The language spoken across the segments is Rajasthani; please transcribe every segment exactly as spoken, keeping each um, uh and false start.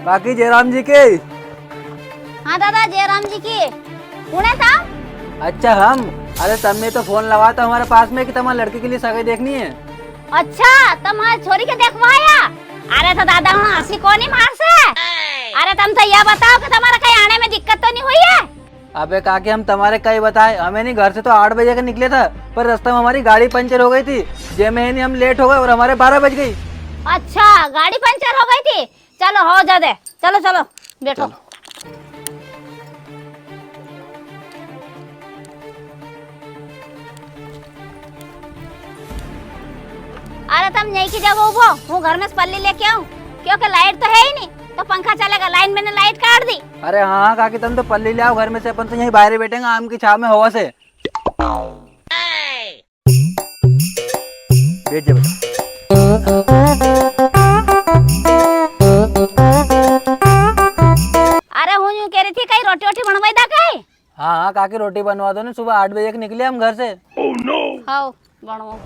बाकी जयराम जी के। हाँ दादा, जयराम जी की। कुण है था? अच्छा, हम। अरे, तमने तो फोन लगाया था हमारे पास में कि तमारे लड़की के लिए सगाई देखनी है। अच्छा, तम हमारी छोरी के देखवा आया? अरे तो दादा, हूँ हंसी कोनी मार से। अरे, तम तो या बताओ कि तमारे कई आने में दिक्कत तो नी हुई है? अबे काकी, हम तमारे कई बताए, हमें नी, घर से तो आठ बजे के निकले था, पर रास्ता में हमारी गाड़ी पंचर हो गई थी, जेमे है नी हम लेट हो गए और हमारे बारह बज गई। अच्छा, गाड़ी पंचर हो गई थी? चलो, हो जा दे, चलो, चलो, बैठो। चलो। अरे, तम यहीं की जगह उबो, हूँ घर में से पल्ली लेके आऊँ, क्योंकि लाइट तो है ही नी, तो पंखा चलेगा, लाइन मैंने लाइट काट दी। अरे हाँ, हाँ काकी, तम तो पल्ली ले आओ घर में से, अपन तो यहीं बाहर ही बैठेंगे आम की छाव में हवा से। बैठ जा बेटा। अरे, हूँ यूं कह रही थी, कई रोटी वोटी बनवाई दा कई? हाँ, हाँ काकी, रोटी बनवा दो ना, सुबह आठ बजे के निकले हम घर से। हाँ, बनवाओ।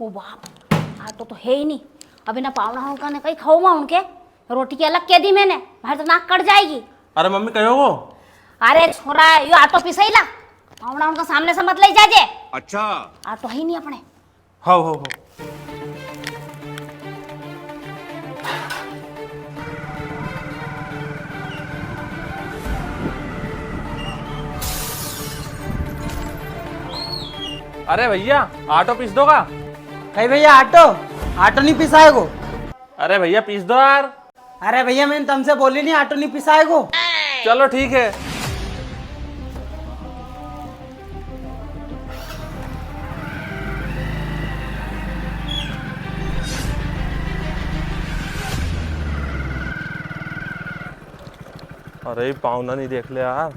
ओ बाप, आटो तो है ही नी। अब इना पावणा होण का ने कई खाऊं मैं उनके, रोटी की अलग कह दी मैंने, भाई तो नाक कट जाएगी। अरे मम्मी, कहो वो? अरे छोरा, यो आटो पिसई ला, पावणा होण का सामने से मत ले जाजे। अच्छा। आटो है ही नी अपने। How, how, how. अरे भैया, आटो पीस दोगा? कई भैया, आटो? आटो नी पिसाएगो। अरे भैया, पीस दो यार। अरे भैया, मैंने तमसे बोली नी, आटो नी पिसाएगो। चलो ठीक है। अरे, पावणा नी देख ले यार।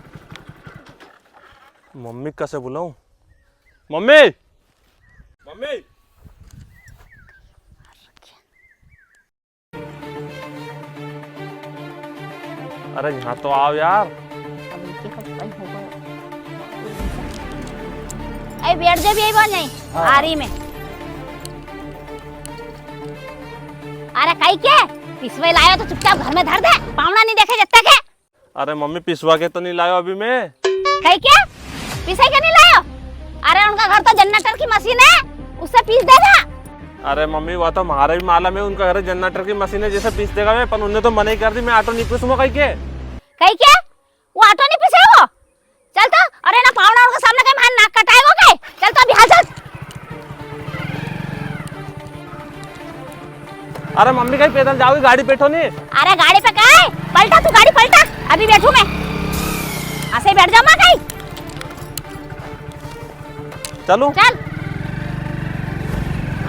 मम्मी कसे बुलाऊं? मम्मी! मम्मी! अरे, यहाँ तो आओ यार। अब इनके कब टाइम होगा? ए, बैठ जा भी, आई बात नहीं। हाँ। आ रही मैं। अरे, कई के? पिसवे लायो तो चुपचाप घर में धर दे। पावणा नी देखे जब तक है। अरे मम्मी, पिसवा के तो नी लायो अभी मैं। कई के? पिसई के नी लायो? अरे उनका घर तो जनरेटर की मशीन है, उससे पीस देगा। अरे मम्मी, वो तो म्हारे भी मालम है, उनका घर जनरेटर की मशीन है, जैसे पीस देगा वे, पर उनने तो मना ही कर दी, मैं आटो नी पीसूंगा कई के। कई के? वो आटो नी पीसेगो? चल तो, अरे ना पावणा उनका सामने कई म्हारी नाक कटाएगो कई? चल तो अभी हाल चल। अरे मम्मी, कई पैदल जाओगी, गाड़ी बैठो नी। अरे गाड़ी पे कई? पलटा तू, गाड़ी पलटा, अभी बैठूं मैं। ऐसे ही बैठ जाऊं मैं कई। चलो। चल।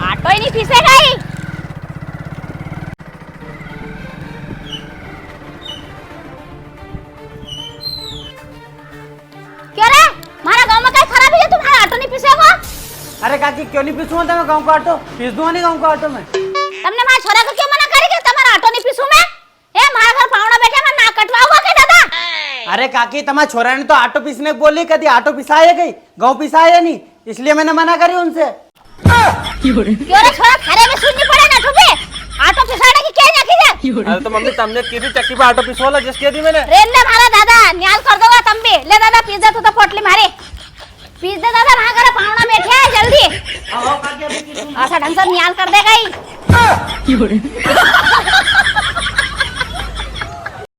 आटो ही नी पीसेगा ही। क्यों रे? म्हारा गांव में कई खराबी है, तू म्हारा आटो नी पीसेगो? अरे काकी, क्यों नी पीसूंगा तमारा गांव को आटो? पीस दूंगा नी गांव को आटो मैं। तमने म्हारा छोरा को क्यों मना करी कि तमारा आटो नी पीसूं मैं? ए, म्हारा घर पावणा बैठा, म्हारा नाक कटवाओगा के दादा? अरे काकी, तमारा छोरा ने तो आटो पीसने को बोली, कदी आटो पिसाए कई, गांव पिसाए नी, इसलिए मैंने मना करी उनसे। क्यों रे छोरा, थारे में सुननी पड़े ना, चुप है। आटो पिसाने की क्या जाती है? अरे तो मम्मी, तमने की दी चक्की पे आटो पिसवा ला, जिस कह दी मैंने। रेन दे म्हारा दादा, न्याल कर दोगा तम भी। ले दादा, पीस दे तू तो पोटली म्हारी। पीस दे दादा, म्हारा घरे पावणा बैठा है, जल्दी। आओ, आओ, काकी, अभी पीसूंगा। असा ढंग से न्याल कर देगा ही।